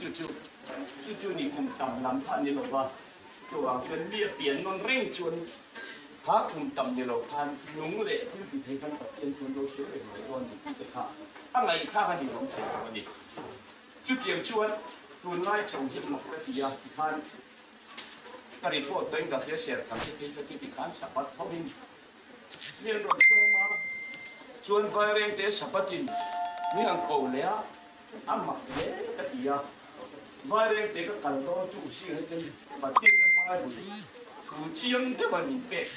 Chu chu chu chu ni kum tam lam kha a ni lo va, chuvang chuan mi a pian nawn reng chuan kha kum tam ni lo khan nung leh thil ti thei khan Pathian chuan lo sawi reng mai dawn a ni tih te kha a ngaihthlak a ni awm thei lo a ni. Chutiang chuan tunlai chho hi mak ka ti a, tikhan ka report pawhin ka hria ser kan che phei kha chu tikhan sapat thovin mi an rawn sawm a, chuan vairengte sapatin mi an ko leh a, a mak hle ka ti a, vairengte ka kal dawn chu usir hi chuan Pathian Bible thu chiang deuh a min pek.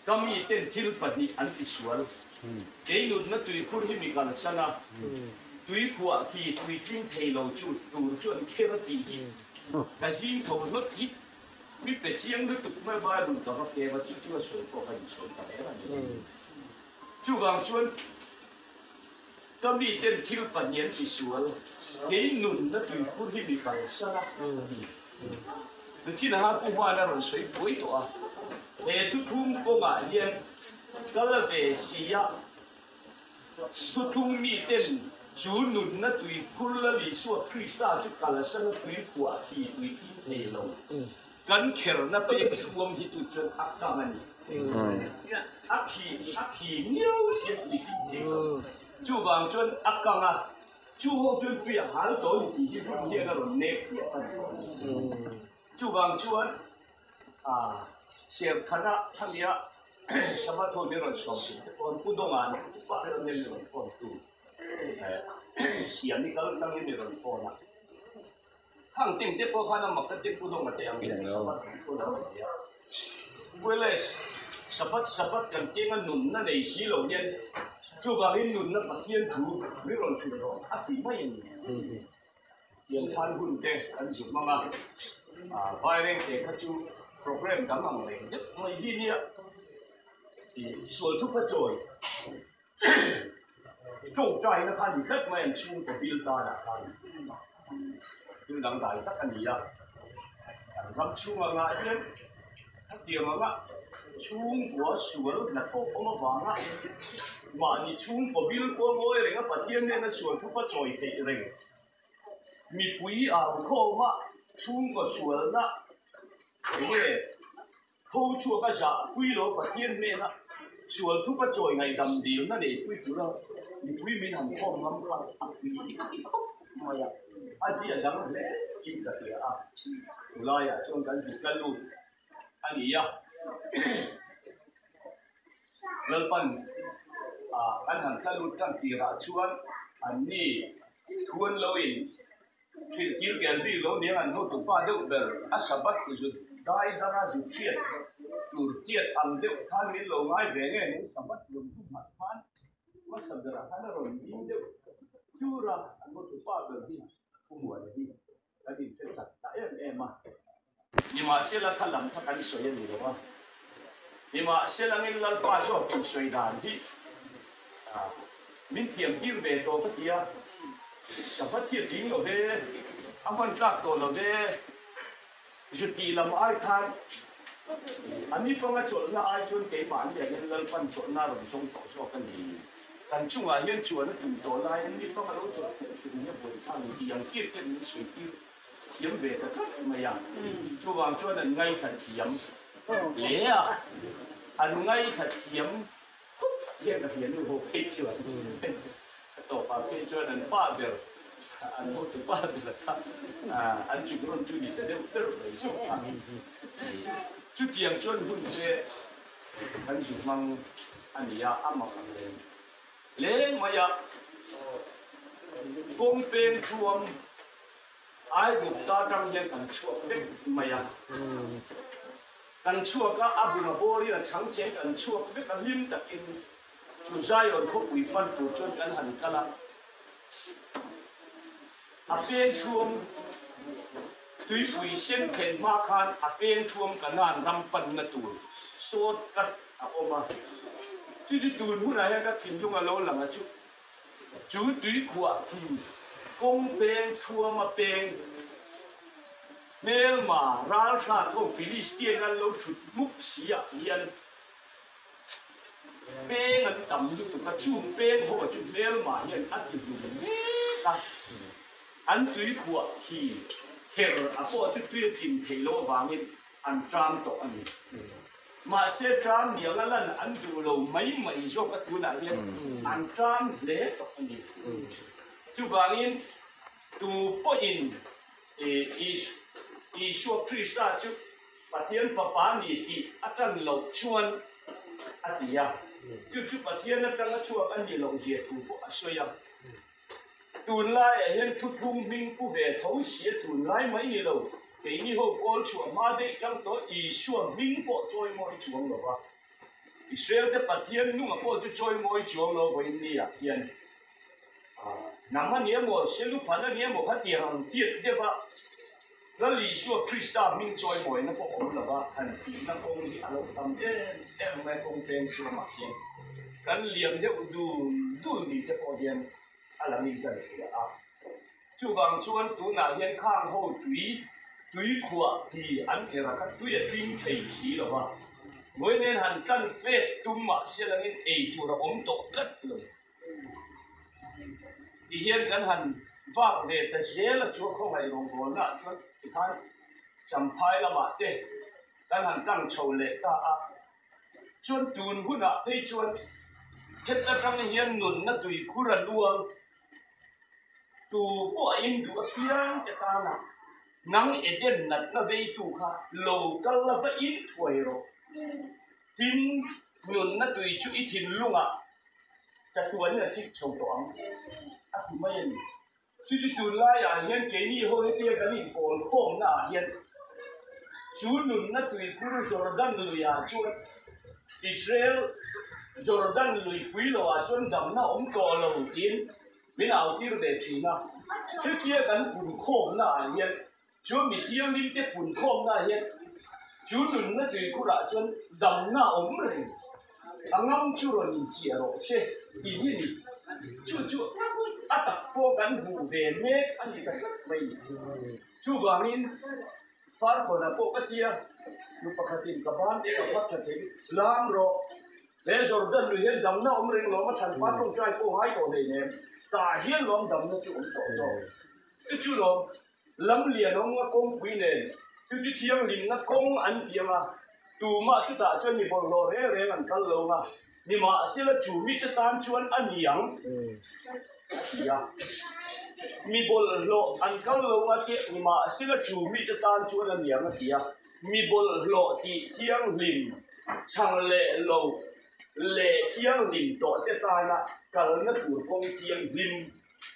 Ka miten thil pahnih an tisual. Kei nutna tuikhur hi mi kalsan a, tuikhuah khi tuitling thei lo chu tur chu an kher a tih hi ka zing tho hlawt hi mi pe chiang lutuk mai Bible ka va keng a, chu chu a sawi pawh ka insawi ta reng a ni. Chuvang chuan ka miten thil pahnih an tisual, kei nunna tuikhur hi mi kalsan a, a ti. Nuchinaha Pu Hman a rawn sawi buai tawh a, he thuthlung kawngah hian kal ve si a, thuthlung miten chu nunna tuikhur Lal Isua Krista chu kalsan a tuikhuah thi tuithim thei lo kan kherna pek thuam hi tu chuan a kang a ni. A khi a khi miau si a tuithim thei lo. Chuvang chuan a kang a. Chu ho chuan tui a hal tawh a ni tih hi hun hian a rawn nek fiah a ni. Chuvang chuan Serthana thlamia Sabbath ho min rawn sawm tum te pawn Pu Dawnga nen Pu Pah reuh nen min rawn phone tu Siami kal tangin min rawn phone a. Khang tim te pawh khan a mak te Pu Dawnga te angin Sabbath an phone a rawn ti a. Welles, Sabbath Sabbath kan keng a nunna nei si lo hian chuvangin nunna Pathian thu mi rawn hrilh rawh a ti mai a ni. Pianphan hun te kan zuk hmang a, Vairengte kha chu program dang ang reng deuh mai hi nia sual thup a chawi tawngtaina kha a ni tlat mai an chhungkaw bil tanah khan thil dangdai tak a ni a, an ram chhung angah hian hetiang anga chhungkua sual hnathawk awm avanga mahni chhungkaw bil pawh ngawi reng a Pathian nena sual thupa chawi theih reng mipui au khawma chhungkaw sualna enge Tho chhuak a zah pui lo Pathian hnena sual thup a chawi ngaihdam dilna nei pui tura mipui min han khawm ngam kha a pui hi ka ti khawp mai a, a zia dang hle in ka hria a, chulaiah chuan kan zuk tla lut a ni a. Lalpan kan han tla lut tan tirah chuan anni thuan loin Thil kil kel bik lo nia an hotu pa deuh ber a Sabbath zut dai danga zut hriat tur tiat ang deuh khan min lo ngai ve nge nge Sabbath rawn tum hat khan hmasa berah khan a rawn ding deuh chur a, an hotu pa ber hi Pu Muana hi kan inhre chak ta em em a. Nimahsela kha lam kha kan sawi a ni lo a, nimahsela ngin Lalpa zawk insawi dan hi min thiam tir ve tawh ka ti a, Sabbath hi a tling lo ve, a hman tlak tawh lo ve, zutih lam ai khan a nifanga chawlhna ai chuan keimahni ah hian Lalpan chawlhna a rawn zawng tawh zawk a ni. Kan chungah hian chuan a tum tawh laiin nifanga lo chawlh theih tur hi a buaithlak ni tih ang tir ten min sawi tir. Thiam ve ta tlat mai a, chuvang chuan an ngaithla thiam hle a, an ngaithla thiam khawp hian ka hria nu ho phei chuan a tawpah phei chuan an pa ber, an hotu pa ber kha an chuk rawn chu ni ta deuh ber mai zawk a. Chutiang chuan hun te kan zu hmang a ni a, a mak ang reng hle mai a, kawng peng thuam Aigupta atang hian kan chhuak vek mai a, kan chhuak a, a bung a bawrin a chhang che kan chhuak vek a, hlim takin chu Zion khawpui pan tur chuan kan han kal a, a peng thuam tuipui sen thlen hma khan a peng thuam Kanaan ram panna tur sawt kat a awm a, chu chu tun hunah hian ka thinlung a lo lang a chu. Chu tuikhuah khi kawng peng thuama peng hmelma ralhrat ho Philistian an lo thut hmuk si ah hian peng an tam lutuk a, chung peng ho ah chu hmelma hian a ti hlum mek a. An tui khuah khi kher a pawh chu tui a chim theih loh avangin an ṭam tawh a ni. Mahse ṭam niang a lan an duh lo mai mai zawk a tunah hian an ṭam hle tawh a ni. Chuvangin tu pawhin Isua Krista chu Pathian Fapa ni tih a ṭan loh chuan a ti a, chu chu Pathian aṭanga chhuak a nih loh zia thu pawh a sawi a. Tunlaiah hian thuthlung hming pu ve tho sia tunlai mai ni lo, keini ho kawl chhuah hma daih tang tawh Isua hming pawh chawimawi chuang lo va, Israel te Pathian nunga pawh chu chawimawi chuang lo vawiin niah hian hnam a ni emaw, seluphan a ni emaw khatiang ang tiat deuh a Lal Isua Krista hming chawimawina pawh awm lo va, han tihna kawng hi a lo tam em em mai a, kawng peng chuangah hian kan liam deuh dul dul ni te pawh hian a langin kan hria a. Chuvang chuan tunah hian khang ho tui tui khuah hi an kher a, kha tui a tling thei si lo va, vawiin han tlan fet tum mahse langin ei tur a awm tawh tlat lo. Tihian kan han vak ve ta zel a chu a khawngaih rawngbawlna ah chuan tikhan Champhai lamah te kan han tlang chho leh ta a, chuan tun hunah phei chuan heta tang hian nunna tuikhur a luang tu pawh a induh apiang te tana nang Eden natna veitu kha lo kal la va in thuai rawh. Tin, nunna tui chu i thinlungah chatuanin a chik chho tawh ang a ti mai a ni. Chu chu tunlaiah hian keini ho hetia kan inpawl khawmnaah hian chu nunna tuikhur Jordan luiah chuan Israel Jordan lui pui loah chuan damna awm tawh lo tiin min autir ve thin a. Hetia kan punkhawmnaah hian Chu mi thianghlim te punkhawmna hian chu nunna tuikhurah chuan damna a awm reng, a ngam chu rawn inchiah rawh se tih hi a ni. Chu chu a tak pawh kan hmuh ve mek a ni ta tlat mai. Chuvangin Farkawna pawh ka tia, nu pakhatin ka ban te ka phat tha thei, lam rawh, he Jordan lui hian damna a awm reng lawm, a thanpa tawngtai pawh ngai tawh hleinem, tah hian lawm damna chu awm tawh zawk. Chu chu lawm. Lam lian awm a kawngpui nen chu chu thianghlimna kawng an ti ang a, tumah chutah chuan mi bawlhhlawh reng reng an kal lo ang a, nimahsela chu mite tan chuan a ni ang a ti a. Mi bawlhhlawh an kal lo ang a tih nimahsela chu mite tan chuan a ni ang a ti a. Mi bawlhhlawh tih thianghlim chhang leh lo leh thianghlim tawh te tana kalna tur kawng thianghlim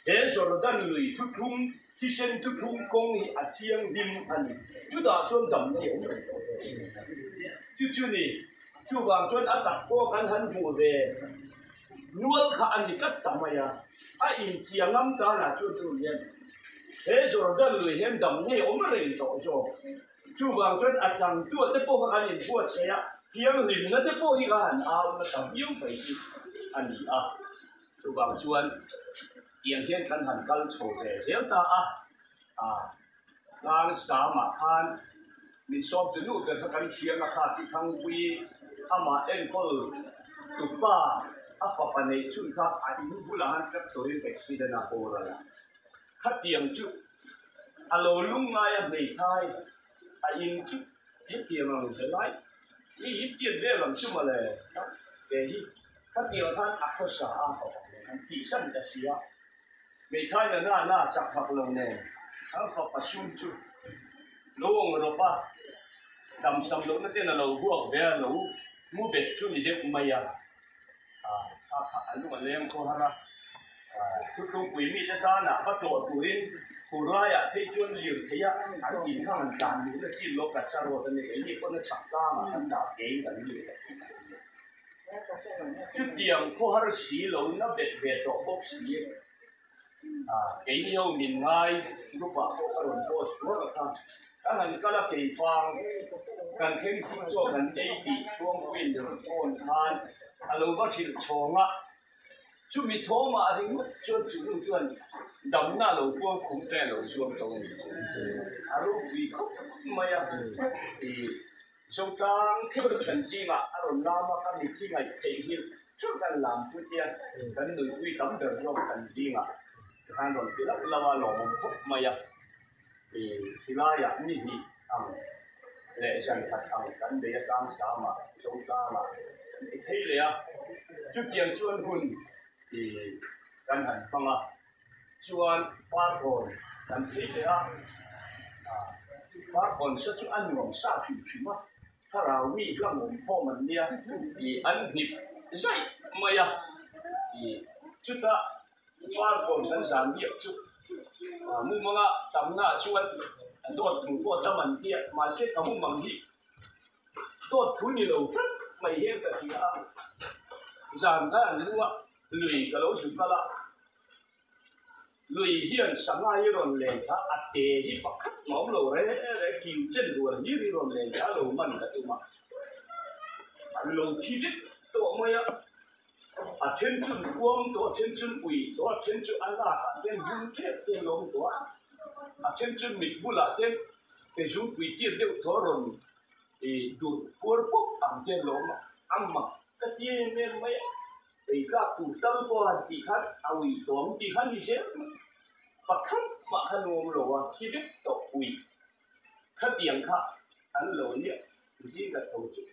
He Jordan lui thuthlung, thisen thuthlung kawng hi a thianghlim a ni. Chutah chuan damna hi a awm reng tawh dawn. Chu chu ni, chuvang chuan a tak pawh kan han hmuh ve nual kha a ni tlat ta mai a. A inchia ngam tanah chuan chu hian he Jordan lui hian damna hi a awm reng tawh zawk. Chuvang chuan a changtua te pawh kha kan inbuatsaih a, thianghlimna te pawh hi kha han au nasa viau mai hi a ni a. Chuvang chuan tiang hian kan han kal chho ve zel ta a, ah tlang samah khan min sawm tu nu ber kha kan thiam a kha ti Thangpui amah enkawl tupa a fapa neih chhun kha a in bulah han tractor in accident a boral a, khatiang chu a lo lungngai a hmeithai a in chu hetiang ang helai hi hi tiat vel ang chu mawle ke hi. Khatiang khan a khawsa a fapa nen an tihsan ta si a, hmeithai na na na chak thak lo nen an fapa sum chu lo awng rawp a, damsam lohna ten a lo vuak ve a, lo mu bet chu ni deuh mai a, kha kha a lung a leng khaw har a, thuthlungpui mite tanah va tlawh turin fur laiah phei chuan lir theih a, an in kha han tlan luhna chin lawk kacha road a ni, keini pawn a chhak tlangah kan dah kein kan lir ta thin a ni. Chutiang khawhar si lo na bet ve tawh bawk si a, keini ho min ngai group ah pawh ka rawn post rual a kha, kan han kal a keifang kan thleng thing chaw kan ei tih Tluangpuiin rawn phone khan a lo va hrilh chhawng a, chumi thawmah ringawt chuan chu nu chuan damna a lo puang khum te a lo zuam tawh a ni chu a ropui khawp mai a ih. Zotlang thil kan zingah a rawn lam a, ka mitthi ngaih theih nghilh theuh kan lam chu tia kan nuipui tam ber zawk kan zingah. Tikhan rawn ti lauh lauh a, lawmawm khawp mai a. Khilaiah ni hnih ang leh zan khat ang kan bei a tlang samah Zotlangah kan ti thei leh a. Chutiang chuan hun kan han hmang a, chuan Farkawn kan phei leh a, Farkawn sa chu a nuam sa hrim hrim a, thlarau mi hlangawm khawm an nia an hnip zaih mai a, chutah Farkawn kan zan biak chu mumanga tamna chuan dawt thu pawh tam an tia, mahse ka mumang hi dawt thu ni lo tlat mai hian ka ti a, zan kha an lu a, lui ka lo zu kal a, lui hian sangha hi rawn len kha a te hi pakhat mah awm lo re re kiu chen rual hlir hi rawn len kha a lo man ka tum a, an lo thi vek tawh mai a. A then chu an kuam tawh, a then chu an ui tawh, a then chu a lakah te an hmang tep te an awm tawh a, a then chu mit bulah te ke zungpui tir deuh thaw rawn ih durh puar pawp ang te an awm a, a mak ka ti em em mai a, ei tlak tur tal pawh han tih khan a ui tawh ang tih kha ni zel mai, pakhat mah kha nuam lo a, thi vek tawh ui khatiang kha an lo nia zing ka tho chu.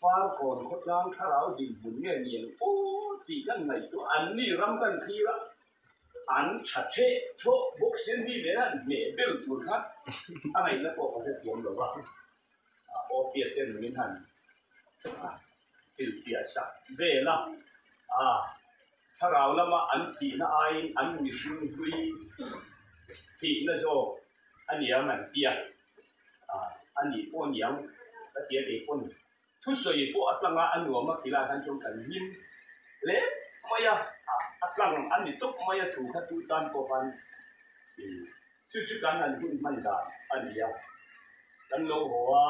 Farkawn khawtlang thlarau dinhmun nge ni ang aw tih kan ngaihtuah an ni ram kan thlir a, an tha theh thawh bawk sen hi nen an hmeh bel tur kha a ngaihna pawh ka hrethiam lo va, aw piat ten min han hrilhfiah sak vel a, thlarau lama an thihna aiin an mihring hlui thihna zawk a niang an ti a. A nih pawh aniang ka ti a kei pawn thusawi pawh a tlang a a nuam a khilai ah khan chuan kan hlim hle mai a a tlang a ni tawp mai a thu kha tu tan pawh khan chu chu kan han hun hman dan a ni a kan lo haw a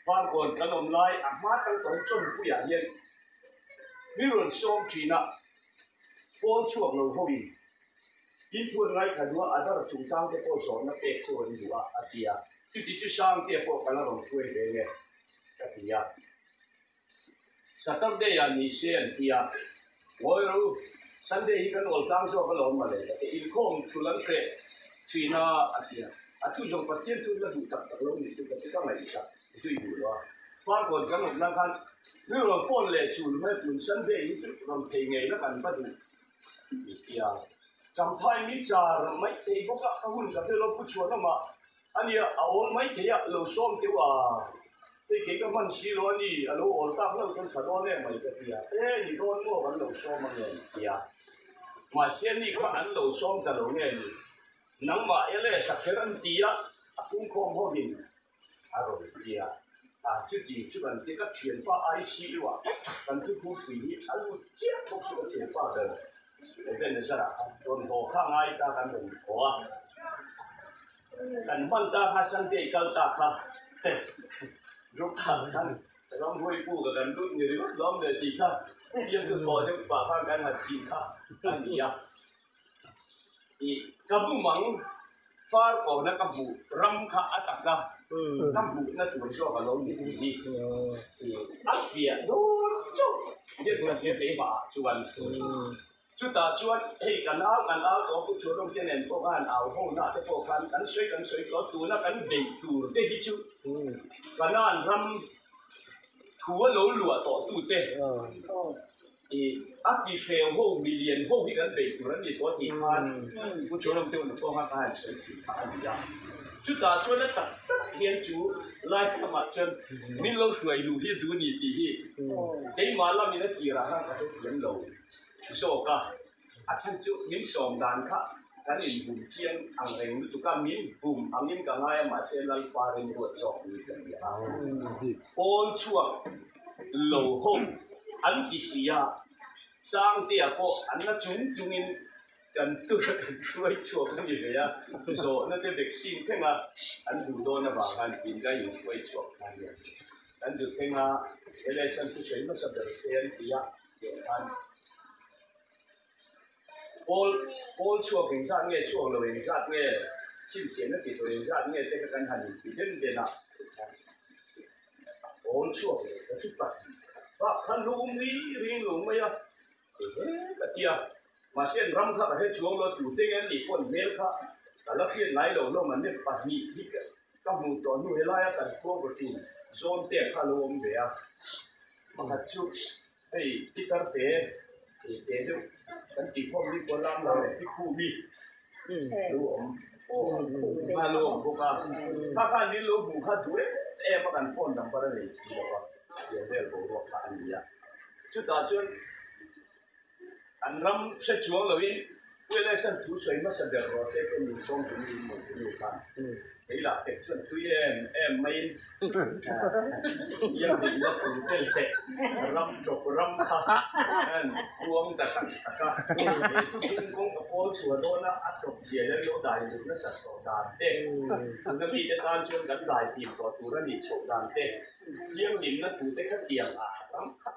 Farkawn kan awm lai a hma tang tawh hi Chawnpuiah hian mi rawn sawm thin a pawn chhuak lo ho in. Tin thu an ngaithla duh a, Adar chungchang te pawh zawhna pek chu an duh a, a ti a. Chuti chu Sangtea pawh ka la rawn hruai ve nge, ka ti a. Saturday ah ni se an ti a, Ngawi rawh u, Sunday hi kan awl tlang zawk alawm mawle, ka ti. Inkhawm thul an hreh thin a, a ti a. A thu zawng Pathian chu la duh tak tak lo nih chu ka ti ka ngaihsak zui duh lo a. Farkawn kan awm nan khan mi rawn phone leh chul mai a, tun Sunday hi chu rawn thei ngei la kan va duh. Tia Champhai mi char mai thei bawk a, ka hun ka hre lo pu chhuan awm a, ania a awl mai thei a, lo sawm teuh a, hei kei ka hman si lo a ni, a lo awl tak hlauh chuan tha dawn em mai ka ti a, e ni dawn maw kan lo sawm ange tia mahse ni kha an lo sawm ta lo nge ni, nangmah ele sakher an ti a, a pungkhawm hovin A rawn ti a, a chuti chu kan ti ka thianpa ICU ah kan thukhurpui hi a lut chiah bawk chu ka thianpa ber Ebenezer ah khan rawn haw kha ngai ta kan rawn haw a, kan hman ta kha Sunday kal ta kha group ah khan ramhuaipu ka kan lut ni ringawt lawm le tih kha fiamthu thawh deuh pah khan kan han tih kha a ni a, ih ka bumang. Far kawna ka hmuh ram kha a tak a, ka hmuhna tur zawk a lo ni tih hi a fiah dawn chauh hian ka hria keimah ah chuan. Chutah chuan hei kan au kan au tawh pu Chhuanawm te nen pawh khan au ho na te pawh khan kan sawi kan sawi tawh tuna kan beih tur te hi chu Kanan ram Thu a lo luah tawh tute i a ti hreu ho milian ho hi kan bei tur an ni tawh tih khan Pu Chhuanawm te unau pawh khan ka han sawi thin kha a ni a. Chutah chuan a tak tak hian chu lai khamah chuan min lo hruai luh hi duh ni tih hi keimah lamin a tirah khan ka hrethiam lo zawk a. A chhan chu min sawm dan kha kan inbum chiang ang reng lutuk a, min bum angin ka ngai a, mahse Lalpa rinruat zawk ni ka ti a. Pawn chhuak lo ho an ti si a, Sangtea pawh an la chung chungin kan tur a kan hruai chhuak a ni ve a, zawhna te vaccine thleng a an duh dawn avang khan tin ka inhruai chhuak kha a nia. Kan duh thleng a, LSM thusawi hmasa ber se an ti a, tih khan. Pawl pawl chhuak engzat nge chhuak lo engzat nge chhinchhiahna ti tur engzat nge te kha kan han inti den den a, pawl chhuak lo ka chu pahnih bak khan lu um ri ring lo mai a, ehe ka ti a. Mahse an ram kha ka hre chuang lo, tute nge an nih pawh an hmel kha ka la hriat ngai lo hlawm, an ni pahnih hi ka hmuh tawh hnu helaia kan khua vawtin zawn te kha a lo awm ve a, pakhat chu hei pitar te te deuh kan tih khawm hi kual lam lam leh pi khumi lo awm a lo awm bawk a, kha khan min lo hmuh kha duh em em a kan phone number a nei si lo va, tiang vel boruak kha a ni a, chutah chuan. An ram hre chuang loin Puilaisen thu sawi hmasa ber rawh se te min sawm tum in mawi tu nu khan kei lah pek chuan tui em em maiin iang dik na thu te leh ram chawp ram kha an kuang ta tak tak a, he thuthlung kawng ka pawl chhuah dawn a a chawp zia leh lo dai duh nasat tawh dan te, tuna mite tan chuan kan dai fim tawh tur a nih chhoh dan te, thianghlimna thu te kha tiang ah ram khat.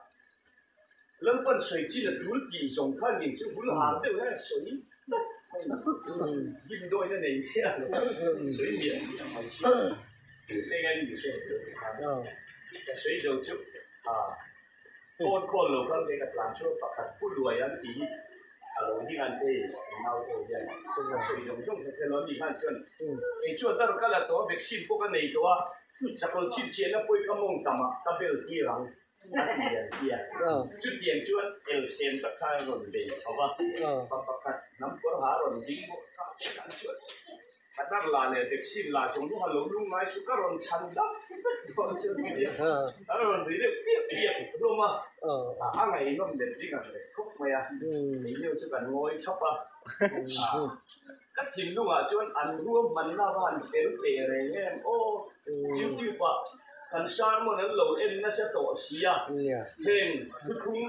Lalpan sawi chin a tul tih zawng kha ning chu bul har deuh hian a sawi tawp mai a ni. Dimdawiin a nei miah lo, sawi miah miah mai si. Tute ngai mi hriat tur ti khan ka sawi zo chu phone call lo kal ve ka tlan chu pakhat pu luai an tih hi a lo ding an phei nau te hian a sawi zawng zawng kha thil a ni khan chuan kei chuan dar ka la tawh a vaccine pawh ka nei tawh a sakawlh chhinchhiahna pawh i ka mawng tamah ka bel tir ang. A ti lian tia. Chutiang chuan elsen tak kha a rawn bei chho va, pa pakhat hnam kawr ha a rawn ding bawk kha an chuan ka dar la leh vaccine la zawng zawng a lo lung ngai chu ka rawn chhan dap vek dawn chu a ni a, a rawn ri deuh piap piap hlawm a, a ngaihnawm leh ding ang leh khawp mai a, keiniho chu kan ngawi chhap a, ka thinlungah chuan an ruahmanna va han fel teh reng em aw, YouTube ah kan sermon an lo en nasa tawh si a, heng thuthlung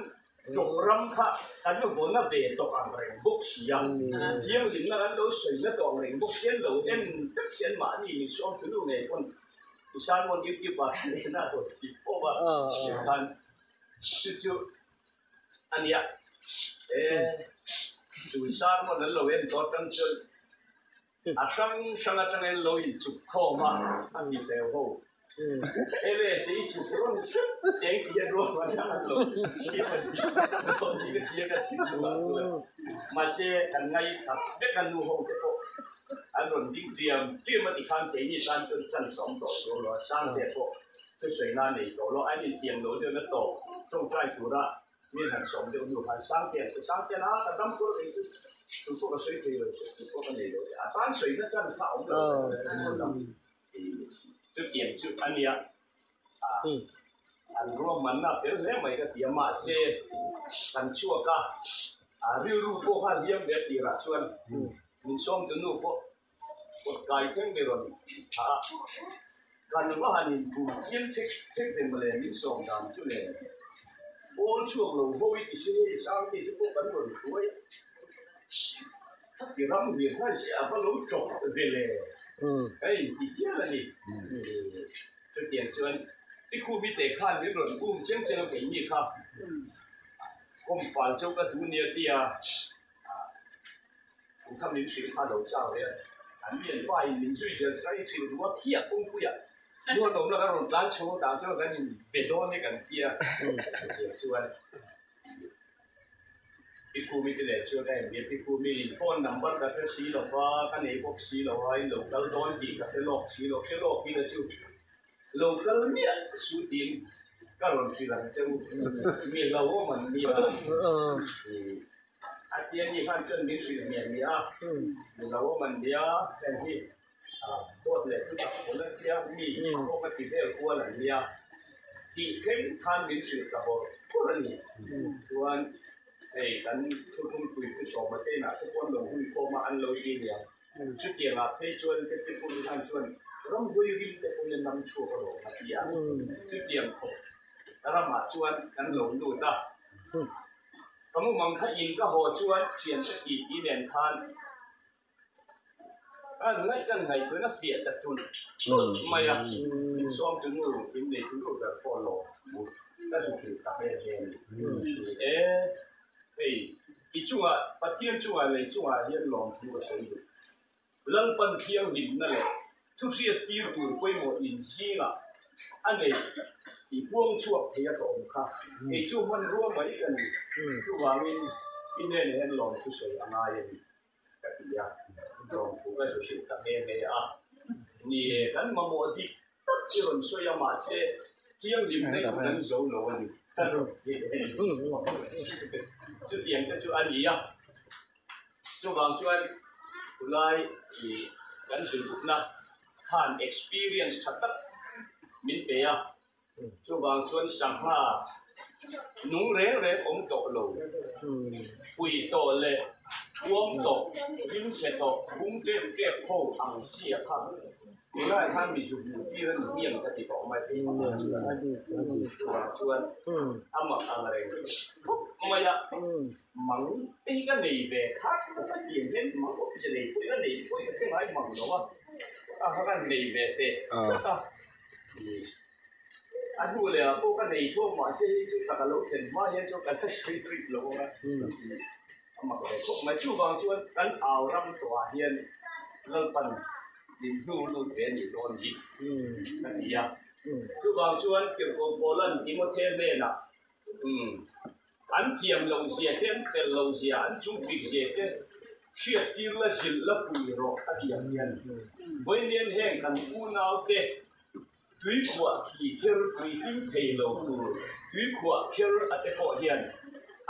chawp ram kha kan vawn a ve tawh ang reng bawk si a, thianghlimna kan lo sawi na tawh ang reng bawk si, an lo en vek si an mahni min sawm tunu ngei pawn sermon YouTube ah kan en a rawn ti fawp a, khan chu chu a nia e chu sermon an lo en tawh atang chuan A hrang hrang atangin lo inchuk khawm a, a ni hleu ho. LS i chuk rawn hrep teng ti a ruang a an lo siam a ni. Rawn ti ka ti a ka thinlung ah chuan. Mahse kan ngaithla vek a nu ho te pawh an rawn ding tiam tiam a ti khan keini tan chuan chance a awm tawh sual lo a, Sangte pawh thusawi na nei tawh lo, an inthiam lo deuh na tawp tawngtai tura Mi han sawm deuh hnu khan Sangtian chu Sangtian a ka dam tur kei chu tu pawh ka sawi thei lo che tu pawh ka nei lo che a tan sawina chan kha a awm lo chutiang chu a nia an ruahmanna a fel hle mai ka ti a mahse kan chhuak a a rilru pawh kha hliam ve tirah chuan min sawm tu nu pawh kawt kai thleng mi rawn thlah a kan va han inbum chiang thek thek ve mawle min sawm dan chu le pawl chhuak lo ho i ti si hei Sangte chu pawh kan rawn hruai a ti ram hlir khan se a va lo chawp ve le hei ti hial a ni chutiang chuan i khumi te khan min rawn um cheng cheng a keini kha kawmfal chu ka duh nia tia. An kha min hrilh kha lo chau ve a, an lian pa in min zui zel chhai hrilh duh a, khiah kawngpuiah nuan awm la kan rawn tlan chho a tah chuan kan in be dawn e kan ti a, chutiang chuan Pi Khumi te leh chuan ka inbia Pi Khumi in phone number ka hre si lo va, ka nei bawk si lo a, in lo kal dawn tih ka hre lawk si lo, hre lawk ila chu lo kal miah su tiin ka rawn hrilh ang che u, mi hlauhawm an nia. A tia ni khan chuan min hrilh miah miah a, mi lo awm an nia heng hi dawt leh thu tak pawl an tia mi pawh ka ti vel kual an nia tih thleng khan min hrilh ta bawrh bawrh a ni. Chuan hei kan thuthlungpui pu Sawma te inah te pawh an lo hui khawm a, an lo ti nia. Chutiang ah phei chuan te pu Pumi khan chuan ramhuai rim te pawhin a nam chhuak alawm a ti a, chutiang khawp ramah chuan kan lo lut a. Ka mumang kha in ka haw chuan thian ka ti ti nen khan an ngaih kan ngaihtuahna fiah ta tulh tulh mai a, in sawm tu nu in nei tu nu ber pawh lo ka zu hrilh tak em em ni e, hei i chungah Pathian chungah lei chungah hian lawmthu ka sawi duh. Lalpan thianghlimna leh thuhriat tir tur pawimawh inzingah a nei tih puang chhuak thei a ka awm kha. Kei chu hmanrua mai ka ni. Chuvangin. I hnenah hian lawmthu sawi a ngai a ni ka ti a, lawmthu ka zu hrilh ta nghe nghe a. Ni e, kan mamawh dik tak i rawn sawi a, mahse thianghlimna hi chu kan zo lo a ni ka rawn ti a. Chutiang te chu a ni a, chuvang chuan tunlai kan zirhupna khan experience tha tak min pe a. Chuvang chuan sangha nung reng reng awm tawh lo, pui tawh leh thuam tawh, hlimchhe tawh, bung tep tep ho ang sia kha tunlai khan mi zu hmuh tir a ni hmiang ka ti tawh mai. Chuvang chuan a mak ang reng khawp mai a, mang te hi ka nei ve khat khawp a tiang hian mang awmze nei pawh ka nei pawh ka hre ngai mang lo a, a kha ka nei ve teh tlat a. A hnu leh ah pawh ka nei thawk mahse hei chu tak a lo thlen hma hian chuan ka la sawi rik lo ang a, a mak ve khawp mai. Chuvang chuan kan au ram tawh ah hian Lalpan min hnu lut ve a nih dawn hi ka ti a. Chuvang chuan Tirhkoh Paula'n Timothe hnenah an thiam lo zia te, an fel lo zia, an chungpik zia te hriattir la zilh la fuih rawh a ti ang hian vawiin heng kan unaute tuikhuah khi kher tui hlim thei lo tur tuikhuah kher a te pawh hian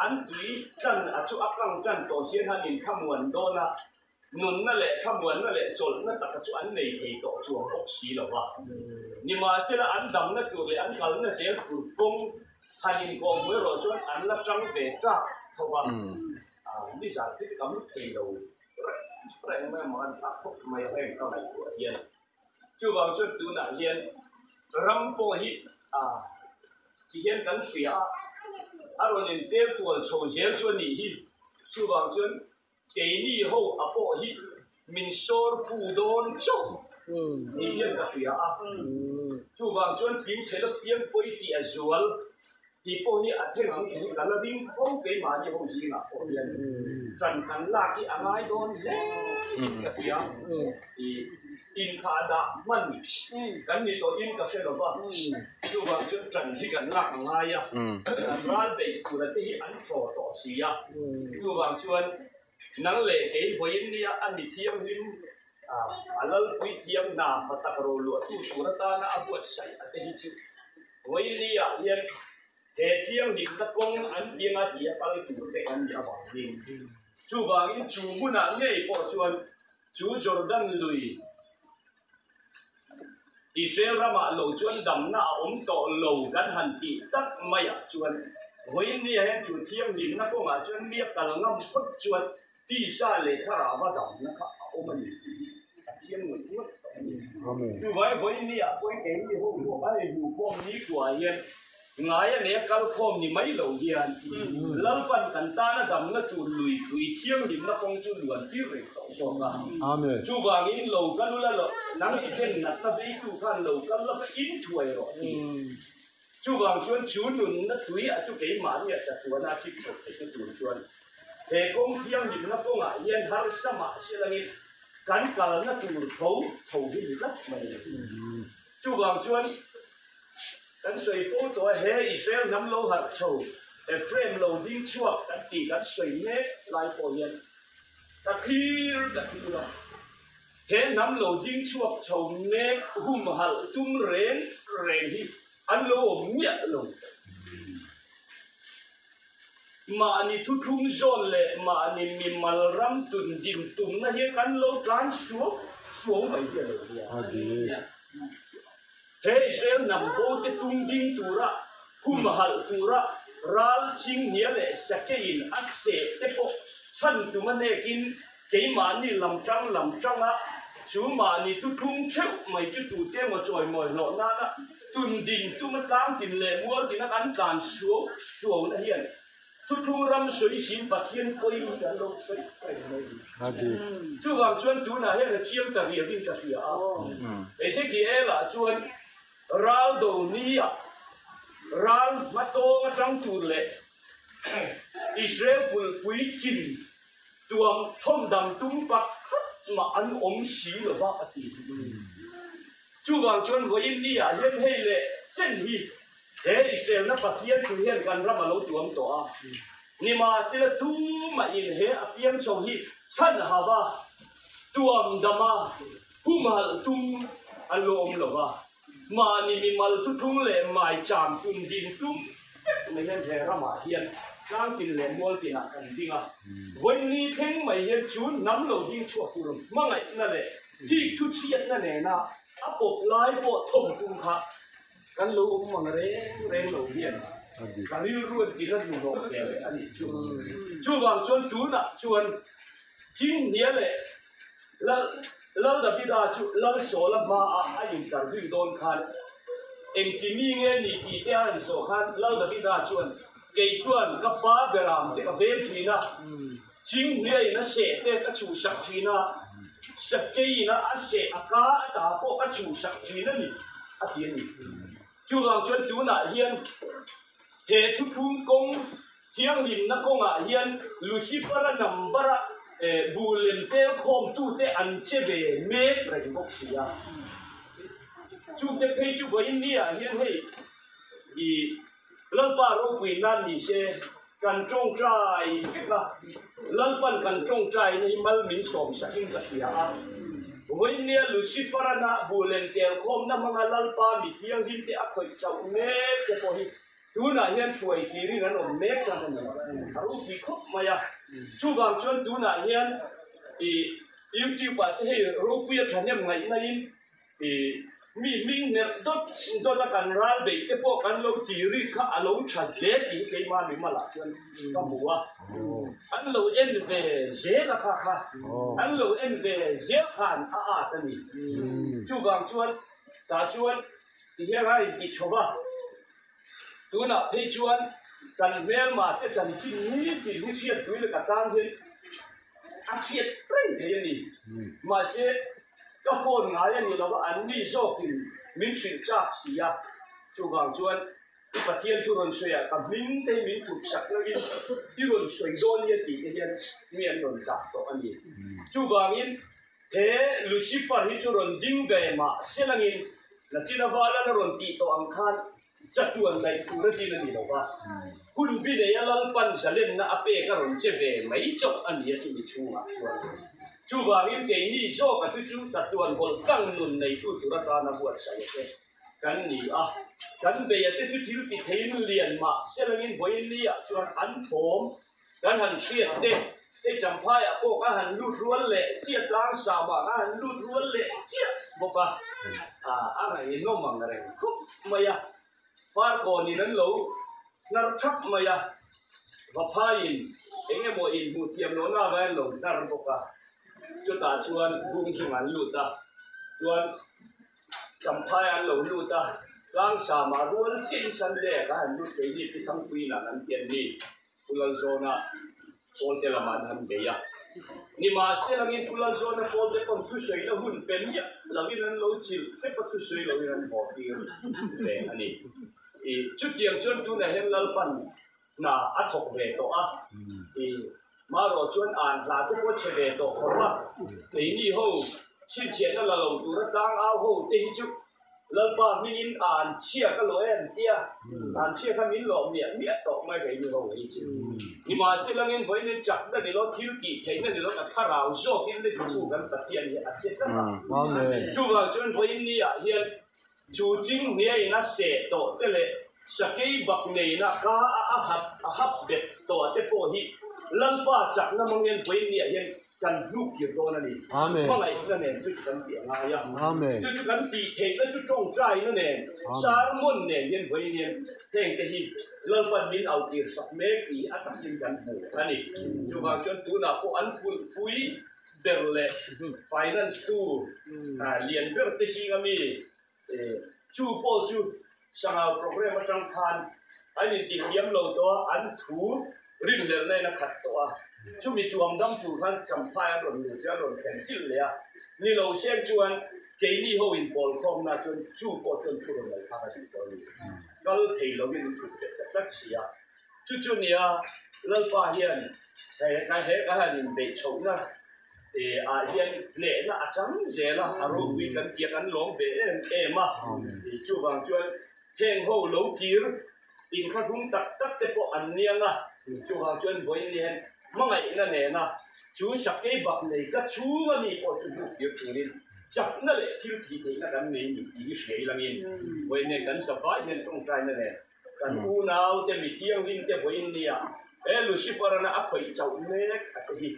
an tui tan a chu a kang tan tawh chian han inthlamuan dawn a. Nunna leh thlamuanna leh chawlhna taka chu an nei thei tawh chuang bawk si lo va. Nimahsela an damna tur leh an kalna zel tur kawng han inkawhhmuh erawh chuan an la tang ve ṭak tho va. Nizan thil tam thei lo reng reng mai a, an thlak khawp mai a heng ka ngaihtuah hian. Chuvang chuan tunah hian ram pawh hi ti hian kan hria a, a rawn intel tual chho zel chu a nih hi. Chuvang chuan Keini ho a pawh hi min sawr fu dawn chauh ni hian ka hria a, chuvang chuan tling chhe lawk piang pawi tih a zual tih pawh hi a thleng ang tih hi ka la ring fo keimahni ho zingah pawh hian ṭan kan lak hi a ngai dawn hle tih ka hria. Inthah dah hman kan ni tawhin ka hre lo va, chuvang chuan ṭan hi kan lak a ngai a, kan ral beih tura te hi an thaw tawh si a, chuvang chuan nang leh kei vawiin nia a mi thianghlim a lalpui thiam hna fa tak roluahtu tur atana a buatsaih a te hi chu vawiin niah hian he thianghlimna kawng an tianga tia kal tur te kan nih avangin chuvangin chu hmunah ngei pawh chuan Chu Jordan lui Israel ramah lo chuan damna a awm tawh lo kan han tih tak maiah chuan vawiin nia hian chu thianghlimna kawngah chuan mi a kal ngam phawt chuan tisa leh thlarauva damna kha a awm a ni tih hi a chiang ngawih ngawih tawh a ni. Chuvai vawiin niah pawhin keini ho pawh a inhmuh khawm nikhua hian Ngai a nei a kal khawm ni mai lo hian Lalpan kan tana damna tur lui tui thianghlimna kawng chu luan tir reng tawh zawk a. Chuvangin lo kal ula lo, nang i then natna veitu khan lo kal la va in thuai rawh ti. Chuvang chuan chu nunna tui a chu keimahni a chatuana a chip chhoh theihna tur chuan he kawng thianghlimna kawngah hian harsa mah se langin kan kalna tur tho tho hi ni tlat mai a ni. Chuvang chuan kan sawi fo tawh a, he Israel hnam lo harh chho, Ephraim lo ding chhuak kan tih kan sawi mek lai pawh hian ka thlir ka thlir a, he hnam lo ding chhuak chho mek humhalh tum reng reng hi an lo awm miah lo. Mahni thuthlung zawn leh mahni mimal ram tun din tumna hi kan lo tlan suau suau mai hi a lo nia. He Israel hnam bo te tum ding tura humhalh tura ral chinghnia leh sakeiin a seh te pawh chhan tum a hnekin keimahni lam tang lam tanga chu mahni thuthlung theuh mai chu tute emaw chawimawi hlawh nana tun din tuma tlang tin leh mual tina kan tlan suau suauna hian thuthlung ram sawi sin Pathian pawi kan lo sawi reng mai a ni. Chuvang chuan tunah hian a chiang ta riauin ka hria a, Ezekiel-ah chuan ral do nia ral hmatawng atang tur leh Israel pulpui chin Tuam thawm dang tum pakhat mah an awm si lo va a ti. Chuvang chuan vawiin ni ah hian hei leh chen hi he Israelna Pathian thu hian kan ram a lo tuam tawh a. Nimahsela tumah in he a piang chho hi chhan hava tuam dama humhalh tum an lo awm lo va. Mahni mimal thuthlung leh maicham tun ding tum vek mai hian he ramah hian tlangtin leh mualtinah kan ding a. Vawiinni thleng mai hian chu hnam lo ding chhuak tur hmangaihna leh thik thuchhiatna nena a pawp lai pawh thawm tum kha Kan lo awm ang reng reng lo hian ka rilru an ti hlat hnuhnawh hle a nih chu. Chuvang chuan tunah chuan Chinghnia leh Lal Lal Davida chu Lal Sawla hmaah a interview dawn khan engti mi nge ni tih te a han zawh khan Lal Davida chuan kei chuan ka pa beram te ka veng thin a, Chinghnia in a seh te ka chhuhsak thin a, Sakei in a seh a ka a ta pawh ka chhuhsak thin a ni, a ti a ni. Chuvang chuan tunah hian he thuphung kawng thianghlimna kawngah hian Lucifer-a number-a buh lem tel khawmtute an che ve mek reng bawk si a. Chungte phei chu vawiin niah hian hei i Lalpa ropui nan ni se kan tawngtai vek a, Lalpan kan tawngtaina hi mal min sawm sakin ka hria a. Vawinia Lucifer-a buhlen tel khawmna hmanga Lalpa mi thianghlim te a khawih chauh mek te pawh hi tunah hian hruai tirin an awm mek tan a ni. A ropui khawp mai a. Chuvang chuan tunah hian i YouTube-ah te hei ropui a thahnem ngaihnain I mi hming hmerh dawt dawt a kan ral beih te pawh kan lo ti ri kha a lo tha hle tih hi keimah mi malah chuan ka hmu a. An lo en ve zel a kha kha an lo en ve zel khan a at a ni. Chuvang chuan tah chuan ti hian a inti chho va, tunah phei chuan kan hmelma te chanchin nitin hi hriatpui leh ka tan hian a hriat reng thei a ni. Mahse, ka phone ngai a ni lo va, an ni zawkin min hrilh chak si a. Chuvang chuan i Pathian thu rawn sawi ah ka hming te hi min thup sak lovin i rawn sawi dawn nia tih te hian mi an rawn chak tawh a ni. Chuvangin he Lucifer hi chu rawn ding ve mah selangin Latina Valan a rawn tih tawh ang khan Chatuan daih tur a din a ni lo va, hun bi neia Lalpan zalenna a pek a rawn che ve mai chauh a ni a chumi chhungah chuan. Chuvangin keini zawka chu chu chatuan hawlh tlang nun neitu tur atana buatsaih te kan ni a, kan beia te chu thil ti theiin lian mah selangin vawiinliah chuan an thawm kan han hriat te, hei Champhaiah pawh kan han lut rual leh chiah, Tlangsamah kan han lut rual leh chiah bawk a, a ngaihnawm ang reng khawp mai a, Farkawnin an lo hnar thap mai a, Vaphaiin eng emaw inhmuh thiam lohna avangin an lo hnar bawk a, chutah chuan bung zungah an lut a, chuan Champhai an lo lut a, Tlangsamah rual chiahin Sunday ah kan han lut thei ni Pi Thangpuiin an ti an ni. Pu Lalzawna pawlte lamah an han bei a. Nimahselangin Pu Lalzawna pawlte pawn thusawina hun pe miah lovin an lo chilh hrep a, thusawi lovin an haw tir ve a ni. I chutiang chuan tunah hian Lalpan hna a thawk ve tawh a, i marawh chuan an hla te pawh a chhe ve tawh khawp a, keini ho chhinchhiahna la lo tura tlangau ho te hi chu Lalpa hmingin an chhia ka lawh em tia an chhia kha min lawh miah miah tawh mai kei ni ho hi chu. Nimahselangin vawiin chakna ni lo thil tih theihna ni lo ka thlarau zawkin le thu kan Pathian hi a che tlat a. Chuvang chuan vawiin ni ah hian chu chinghniain a seh tawh te leh sakei bak neina ka a hap a hap bet tawh te pawh hi Lalpa chakna mangin vawiin ni ah hian Kan hluk kir dawn a ni. Hmangaihna nen chu chu kan tih a ngai a. Chu chu kan tih theihna chu tawngtaina nen, sermon nen hian vawiin hian heng te hi Lalpan min autir sak mek tih a takin kan hmu a ni. Chuvang chuan tunah pawh an phunpui ber leh finance tu lian ber te zinga mi Chu pawh chu Sangau programme atang khan an intihhliam lo tawh a, an thu rinhlelhna in a khat tawh a. Chumi tuam dam tur khan Champhai an rawn luh chu an rawn thlen chilh leh a. Ni lo sen chuan keini ho inpawl khawmna chuan chu pawh chuan thu rawn ngaihthak a duh tawh a ni. Kal thei lovin an chhuk bet ta tlat si a. Chu chu nia Lalpa hian he ka han inbeih chhohna ah hian hnehna a chang zel a, a ropui kan tia kan lawm ve em em a, chuvang chuan heng ho lo kir inthlahrung tak tak te pawh an niang a. Chuvang chuan vawiin hian hmangaihna nena chu sakei bak nei ka chhung a mi pawh chu hnuk tir turin chakna leh thil thih theihna kan nei ni tih hi hria ilangin vawiin hian kan zavai hian tawngtaina nen kan unaute mi thianghlim te vawiin nia he Lucifer-ana a khawih chauh mek a te hi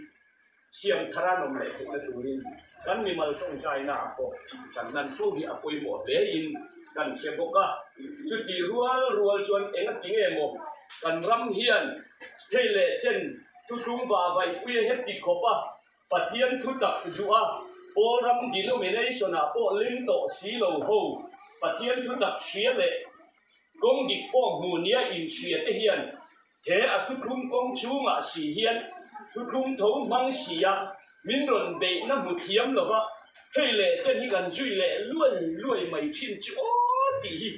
siam thar an awm leh theihna turin kan mimal tawngtaina ah pawh kan hlan fo hi a pawimawh hle in kan hre bawk a. Chutih rual rual chuan eng a ti nge maw kan ram hian hei leh chen thutlung va vaihpui a heti khawp a, Pathian thutak duh a, Pawl ram denomination ah pawh ling tawh si lo ho Pathian thutak hria leh kawng dik pawh hmu nia inhria te hian He a thuthlung kawng chhungah si hian thuthlung tho hmang sia min rawn beihna hmu thiam lo va, hei leh chen hi kan zui leh luai luai mai thin chu aw tih hi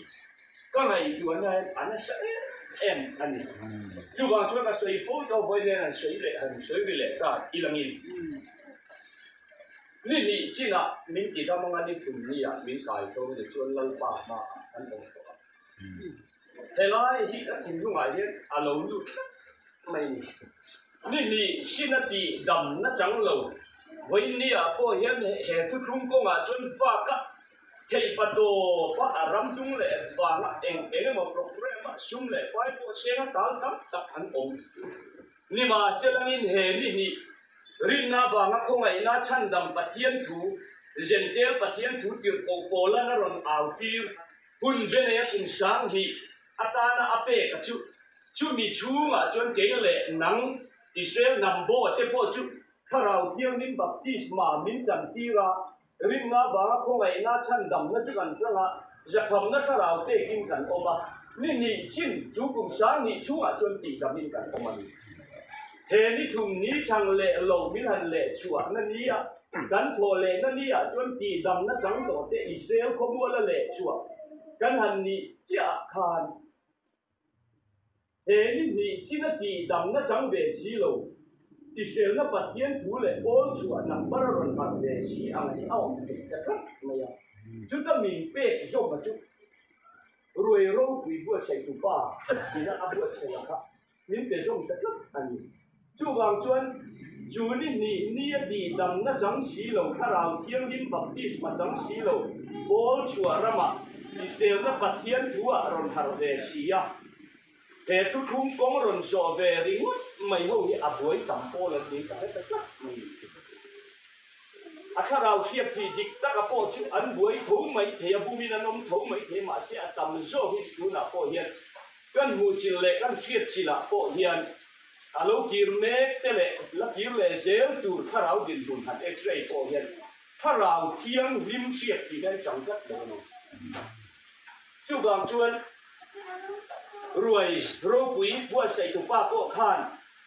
ka ngaihtuahna hian a nasa em em a ni. Chuvang chuan a sawi fo tawh vawi nen an sawi leh han sawi ri leh ta i langin ni hnih chinah min ti dam anga ni thum nia min kai tho ni chuan Lalpa hmaah kan awm tawh a. Helai hi ka thinlungah hian a lo lut tlat mai ni. Ni hnih sin a tih dam na chang lo. Vawinia pawh hian he thuthlung kawngah chuan vak a theih pa tawp a, a ram dung leh vanga eng eng emaw programme ah sum leh pai pawh seng a tal tam tak an awm. Nimahselangin he ni hnih rinna vanga khawngaihna chhandam Pathian thu, Zentel Pathian thu tirhkoh Paula'n a rawn au tir Hun Benea kum 2000 atana a pek a chu. Chumi chhungah chuan kei leh nang Israel hnam baw te pawh chu Thlarau Thianghlim baptisma min chantir a, rinna vanga khawngaihna chhandamna chu kan hrang a, zakhamna thlarau pekin kan awm a, ni hnih chin chu kum 2000 chhungah chuan tihdamin kan awm a ni. He ni thum ni chang leh lo min han leh chhuahna nia kan thawh lehna niah chuan tihdamna chang tawh te Israel khawmuala leh chhuah kan han nih chiah ah khan he ni hnih china tihdamna chang ve si lo Israelna Pathian thu leh pawl chhuah number a rawn harh ve si ang hi a awm thei ta tlat mai a, chuta min pek zawma chu ruai ropui buatsaih tupa tina a buatsaih a kha. Min pe zawm ta tlat a ni. Chuvang chuan, chu ni hnih ni a tih damna chang si lo, Thlarau Thianghlim baptisma chang si lo, Paul chhuah ramah Israelna Pathian thu-ah rawn harh ve si a. He thuthlung kawng rawn zawh ve ringawt mai ho hi a buai tam pawl an ni ta hre ta tlat mai ni. A thlarau hriat tih dik taka pawh chu an buai tho mai thei a, bumin an awm tho mai thei, mahse a tam zawk hi tunah pawh hian Kan hmuh chilh leh kan hriat chilhah pawh hian a lo kir mek te leh la kir leh zel tur thlarau dinhmun han x-ray pawh hian thlarau thianghlim hriat tih hian chang tlat lo a ni. Chuvang chuan ruai ropui buatsaih tupa pawh khan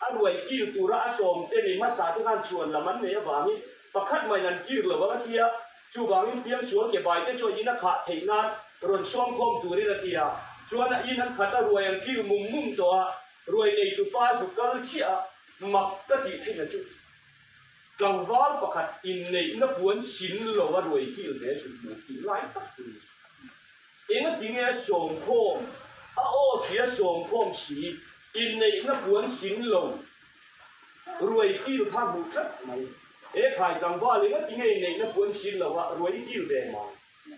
a ruai kil tura a sawm te ni hmasa te khan chhuan lam an nei avangin pakhat mahin an kir lo ang a ti a, chuvangin piangsual ke bai te chuan in a khah theih nan rawn sawmkhawm turin a ti a, chuan a in an khat a ruai an kil mum mum tawh a, ruai neitu pa zu kal chiah a mak ka tih thin a chu tlangval pakhat inneihna puan sin lo a ruai kil ve zut hmuh tih lai tak tur a ni. Engatinge sawmkhawm a aw hria sawmkhawm si Inneihna puan sin lo ruai kil kha hmuh tlat mai. He khai tlangval engati nge inneihna puan sin lo a ruai kil ve mai.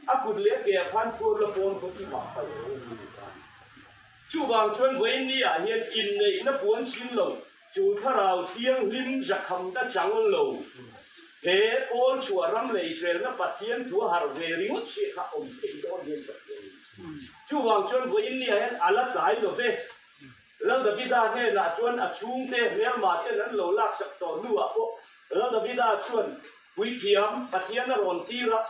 A kut leh a ke ah khan phuar la pawn kawt i mah paih lo a ni ti ta. Chuvang chuan vawiin ah hian inneihna puan sin lo chu thlarau thianghlim zakham ta chang lo. He pawl chhuah ram leh Israelna Pathian thu a harh ve ringawt chiah kha awm theih dawn hian ka hria a ni. Chuvang chuan vawiin ah hian a la tlai lo ve. Lal Davida hnenah chuan a chhungte hmelma ten an lo laksak tawh hnuah pawh Lal Davida chuan Puithiam Pathian a rawn tir a,